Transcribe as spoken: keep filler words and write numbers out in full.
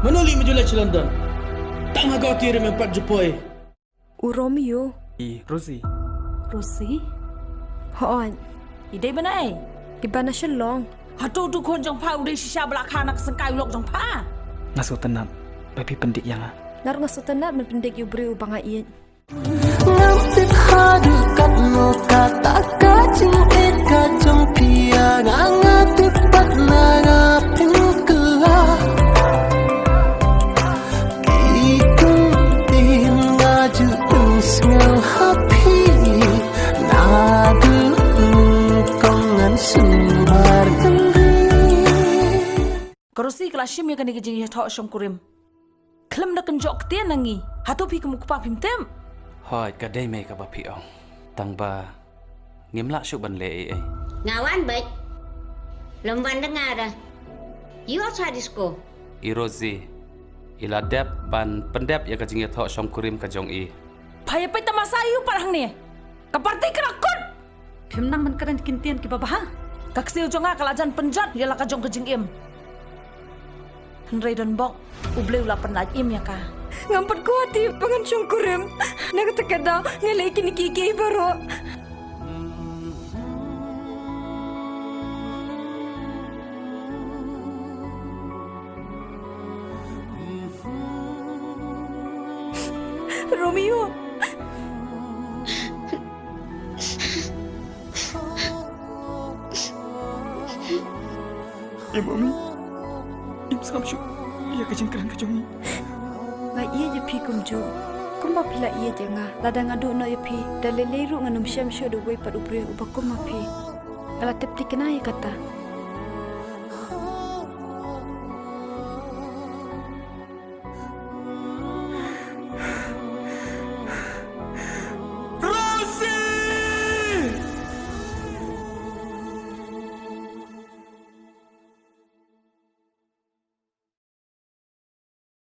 Ano li me ju leit sha London. Tang ha Guwahati ruh me pat ju poi. U Romeo. I Rosie. Rosie? Hooid. I dei ban ai? I ba na Shillong. Hato utu u khun jong pha u dei shisha ba la kha na ka syngkai u lok jong pha? Nga sngewtynnat ba phi pyndik ïa nga. Nga ruh nga sngewtynnat ban pyndik ïa u briew uba nga ïeit. Ngam tip haduh katno kata ka jingïeit ka jong phi ïa nga, nga tip pat na nga pynkylla. Ki kyntien nga ju pynsngew ha phi naduh nyngkong ngan sumar ngi. Ka Rosie ka la shim ïa kane ka jingïathoh shongkurim. Khlem da kynjoh ktien na ngi. Hato phi kum u kpa phim tip? Hooid, ka dei mei kaba phi ong. Tang ba ngim lah shuh ban leh ei ei. Nga wan beit. Lem wan da nga da. Ïoh sha disco. I Rosie, i la dep ban pyndep ïa ka jingïathoh shongkurim ka jong i. Pha ïa peit tamasa ïa u pat hangne. Ka party ka la kut. Phim nang ban kren ki kyntien kiba bha. Ka ksiew jong nga ka la jan pynjot ïa la ka jong ka jingim. Hynrei don bok, U Blei u la pynlait im ïa ka. Ngam pat kwah tip ba ngan shongkurim. Na kata ka daw nga leh kine kiei kiei baroh. Romeo. Em Mommy, im sngap shuh ïa ka jingkren ka jong ngi. Nga ïeit ïa phi kumjuh kumba phi la ïeit ïa nga. Lada nga duh noh ïa phi, da lei lei ruh ngan ym shem shuh da uwei pat u briew uba kum ma phi. Nga la tip thikna ïa kata.